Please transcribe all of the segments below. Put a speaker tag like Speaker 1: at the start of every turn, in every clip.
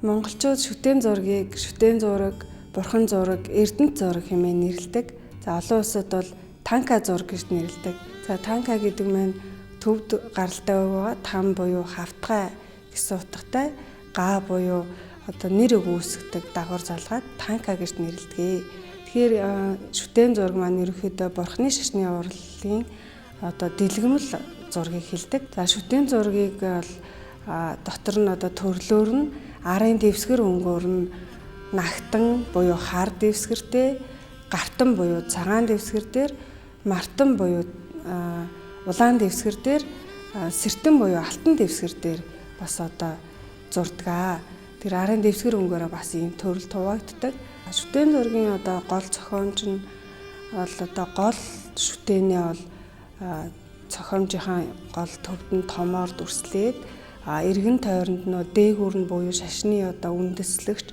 Speaker 1: Монголчууд шүтээн зургийг шүтээн зураг, бурхан зураг, эрдэнэт зураг хэмээн нэрлэдэг. За олон улсад бол танка зураг гэж нэрлэдэг. За танка гэдэг маань төвд гаралтай байгаа там буюу хавтгай гэсэн утгатай, га буюу одоо нэр үг үүсгэдэг дагавар залгаад танка гэж нэрлэдэг. Тэгэхээр шүтээн зураг маань ерөнхийдөө бурхны шашны урлалын одоо дэлгэмэл зургийг хэлдэг. За шүтээн зургийг бол дотор нь одоо төрлөөр нь арын дэвсгэр өнгөөр нь нагтан буюу хар дэвсгэртэй, гартан буюу цагаан дэвсгэр дээр, мартан буюу улаан дэвсгэр дээр, сэртэн буюу алтан дэвсгэр дээр бас одоо зурдаг. Тэр арын дэвсгэр өнгөөрөө бас ийм төрөл хуваагддаг. Шүтээн зургийн одоо гол зохиомж нь бол одоо гол шүтээний бол зохиомжийнхаа гол төвд нь томоор дүрслээд, эргэн тойронд нь дээгүүр нь буюу шашны одоо үндэслэгч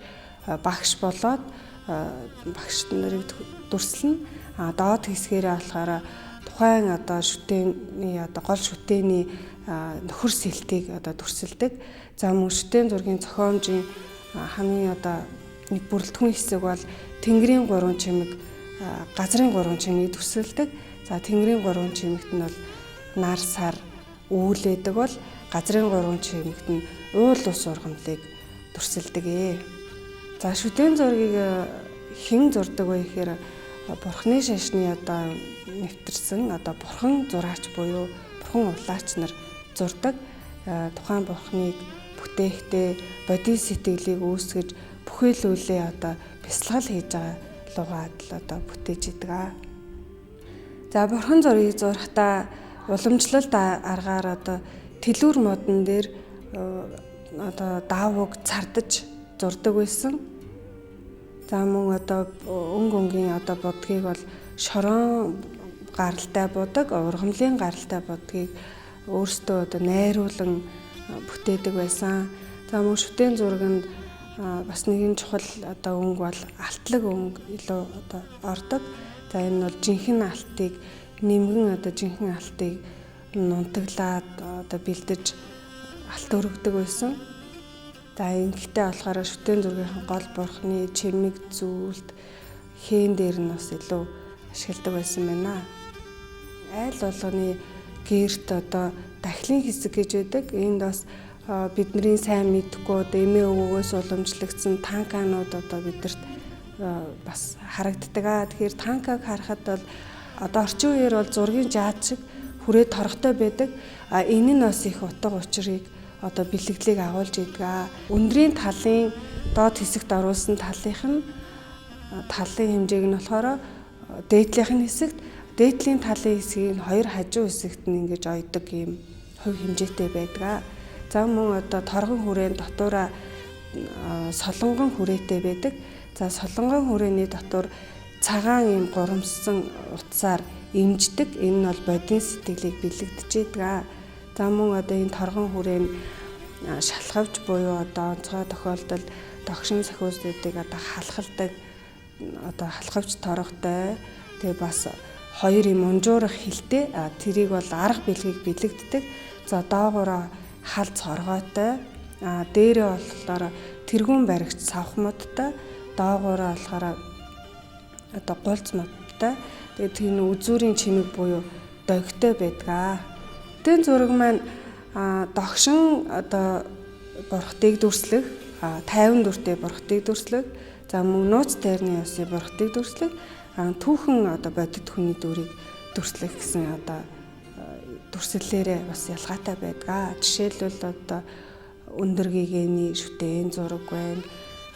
Speaker 1: багш болоод багш нарыг дүрслэнэ. Доод хэсгээрээ болохоор тухайн одоо шүтээний одоо гол шүтээний нөхөр сэлтийг одоо дүрсэлдэг. За мөн шүтээн зургийн зохиомжийн хамгийн одоо нэг бүрэлдэхүүн хэсэг бол тэнгэрийн гурван чимэг, газрын гурван чимгийг дүрсэлдэг. За тэнгэрийн гурван чимэгт нь бол нар, сар, үүлээдэг бол газрын гурван чимэгт нь уул ус ургамлыг дүрсэлдэг. За шүтээн зургийг хэн зурдаг вэ гэхээр бурхны шашны одоо нэвтэрсэн одоо бурхан зураач буюу бурхан улаач нар зурдаг. Тухайн бурхныг бүтээхдээ бодит сэтгэлийг үүсгэж бүхэл үлээ одоо бясалгал хийж байгаа лугаад л одоо бүтээж идэг. За бурхан зургийг зурахдаа уламжлалт аргаар одоо тэлүүр модон дээр одоо даавууг цардаж зурдаг байсан. За мөн одоо өнгө өнгийн одоо будгийг бол шорон гаралтай будаг, ургамлын гаралтай будгийг өөрсдөө одоо найруулан бүтээдэг байсан. За мөн шүтээн зурганд бас нэгэн чухал одоо өнгө бол алтлаг өнгө илүү одоо ордог. За энэ нь бол жинхэнэ алтыг нэмгэн одоо жинхэнэ алтыг нунтаглаад одоо бэлдэж алт өргөдөг байсан. За ингэхдээ болохоор шүтээн зургийн гол бурхны чимэг зүйлд хэн дээр нь бас илүү ашигладаг байсан байна. Айл болгоны гэрт одоо дахлын хэсэг гэж байдаг. Энд бас бидний сайн мэдэхгүй одоо эмээ өвгөөс уламжлагдсан танканууд одоо бидэрт бас харагддаг. Тэгэхээр танкаг харахад бол одоо орчин үеэр бол зургийн жаад шиг хүрээ торготой байдаг. А энэ нь бас их утга учирыг одоо бэлэгдлийг агуулж идэг. Өндрийн талын доод хэсэгт оруулсан талынх нь талын хэмжээг нь болохоор дээдлийнх нь хэсэгт, дээдлийн талын хэсгийг нь хоёр хажуу хэсэгт нь ингэж ойдог ийм хувь хэмжээтэй байдаг. За мөн одоо торгон хүрээн дотоороо солонгон хүрээтэй байдаг. За солонгон хүрээний дотор цагаан ийм гурамссан утсаар имждэг. Энэ нь бол бодийн сэтгэлийг бэлэгдэж идэг. За мөн одоо энэ торгон хүрээ нь шалхавч буюу одоо онцгой тохиолдолд догшин сахиусуудыг одоо халахалдаг одоо халахавч торготой. Тэгээ бас хоёр юм унжуурах хилтэй. Тэрийг бол арга бэлгийг бэлэгддэг. За доогоороо хал цоргоотой. Дээрээ болохоор тэргүүн баригч савх модтой. Доогоороо болохоор одоо гулц модтой. Тэгээд тэр нь үзүүрийн чимэг буюу догтой байдаг. Тэн зураг маань догшин одоо бурхтыг дүрслэх, 54-тэй бурхтыг дүрслэх, за мөн нууц тайрны ёсын бурхтыг дүрслэх, түүхэн одоо бодит хүний дүрийг дүрслэх гэсэн одоо дүрслэлээрээ бас ялгаатай байдаг. Жишээлбэл одоо өндөр гэгэний шүтээн зураг байна.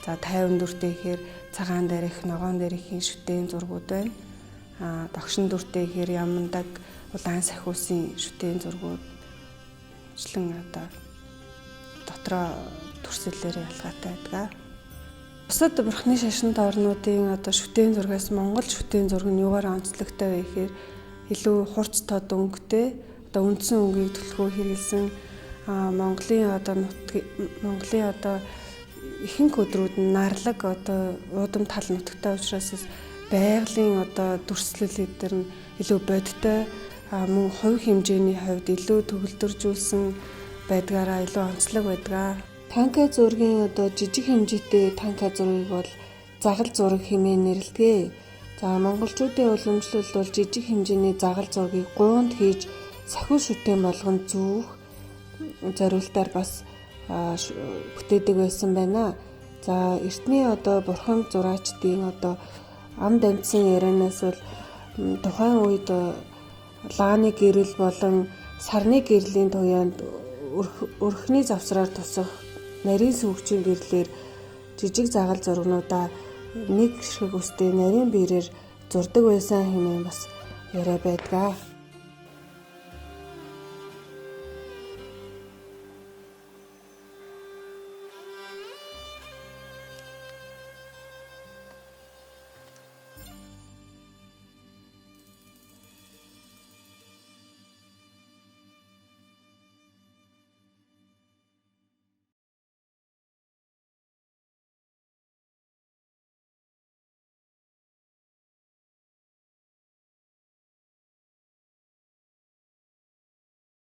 Speaker 1: За 54-тэй гэхээр цагаан дээрх, ногоон дээрхийн шүтээн зургууд байна. Догшин дүртэй гэхээр ямандаг улаан сахиусын шүтээн зургууд члэн одоо дотроо дүрслэлээр ялгаатай байдаг. Бусад бурхны шашин орнуудын одоо шүтээн зургаас Монгол шүтээн зураг нь юугаар онцлогтой вэ гэхээр илүү хурц тод өнгөтэй, одоо үндсэн өнгийг түлхүү хэрэглэсэн. Монголын одоо нутгийн Монголын одоо ихэнх өдрүүд нь нарлаг одоо уудам тал нутагтай учраас байгалийн одоо дүрслэл эдэр нь илүү бодиттой, мөн хувь хэмжээний хувьд илүү төгөлдржүүлсэн байдгаараа илүү онцлог байдаг. Танка зургийн одоо жижиг хэмжээтэй танка зургийг бол загал зураг хэмээн нэрлэдэг. За, монголчуудын уламжлалт бол жижиг хэмжээний загал зургийг гуунд хийж сахиу шүтээн болгон зүүх зориултаар бас бүтээдэг байсан байна. За, эртний одоо бурхан зураачдын одоо ам дамжсан ярианаас бол тухайн үед лааны гэрэл болон сарны гэрлийн туяанд өрхний завсраар тусах нарийн сүүгчийн гэрлээр жижиг загал зургнуудаа нэг ширхэг өстэй нарийн биерээр зурдаг байсан хэмээн бас яриа байдаг.